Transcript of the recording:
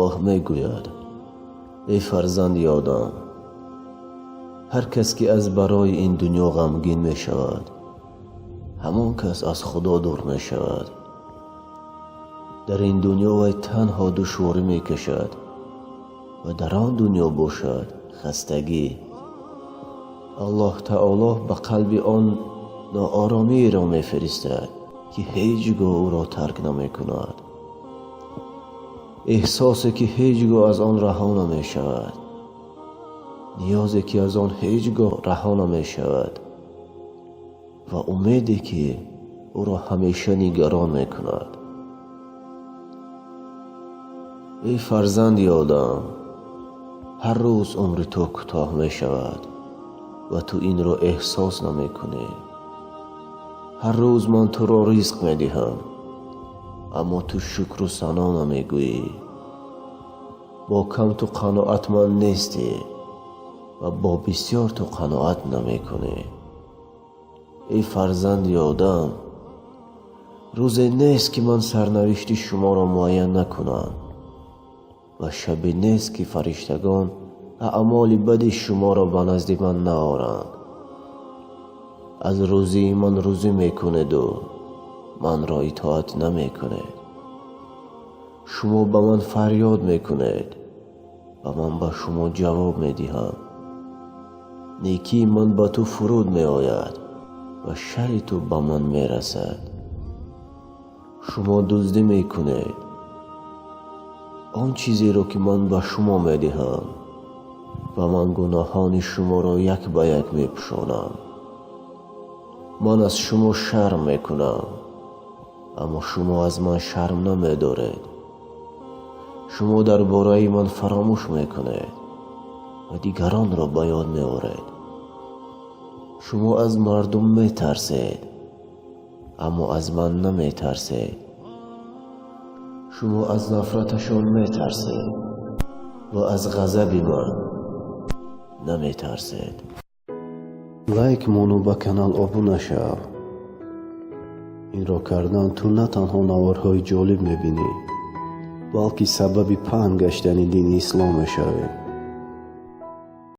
Аллоҳ мегӯяд: эй фарзанди Одам, ҳар кас ки аз барои ин дунё ғамгин мешавад, ҳамон кас аз Худо дур мешавад. Дар ин дунё вай танҳо душворӣ мекашад ва дар он дунё бошад хастагӣ. Аллоҳ таоло ба қалби он нооромиеро мефиристад, ки ҳеҷ гоҳ ӯро тарк намекунад, эҳсосе ки ҳеҷ гоҳ аз он раҳо намешавад, ниёзе ки аз он ҳеҷ гоҳ раҳо намешавад ва умеде ки ӯро ҳамеша нигарон мекунад. Эй фарзанди Одам, ҳар рӯз умри ту кӯтоҳ мешавад ва ту инро эҳсос намекунӣ. Ҳар рӯз ман туро ризқ медиҳам, аммо ту шукру сано намегӯӣ. Бо кам ту қаноатманд нестӣ ва бо бисёр ту қаноат намекунӣ. Эй фарзанди Одам, рӯзе нест, ки ман сарнавишти шуморо муайян накунам ва шабе нест, ки фариштагон аъмоли бади шуморо ба назди ман наоранд. Аз рӯзии ман рӯзӣ мекунеду манро итоат намекунед. Шумо ба ман фарёд мекунед ва ман ба шумо ҷавоб медиҳам. Некии ман ба ту фуруд меояд ва шарри ту ба ман мерасад. Шумо дуздӣ мекунед он чизеро, ки ман ба шумо медиҳам, ва ман гуноҳони шуморо як ба як мепӯшонам. Ман аз шумо шарм мекунам, аммо шумо аз ман шарм намедоред. Шумо дар бораи ман фаромӯш мекунед ва дигаронро ба ёд меоред. Шумо аз мардум метарсед, аммо аз ман наметарсед. Шумо аз нафраташон метарсед ва аз ғазаби ман наметарсед. Лайк мону ба канал обуна шав. Инро кардан ту на танҳо наворҳои ҷолиб мебинӣ, балки сабаби паҳн гаштани дини ислом мешавӣ.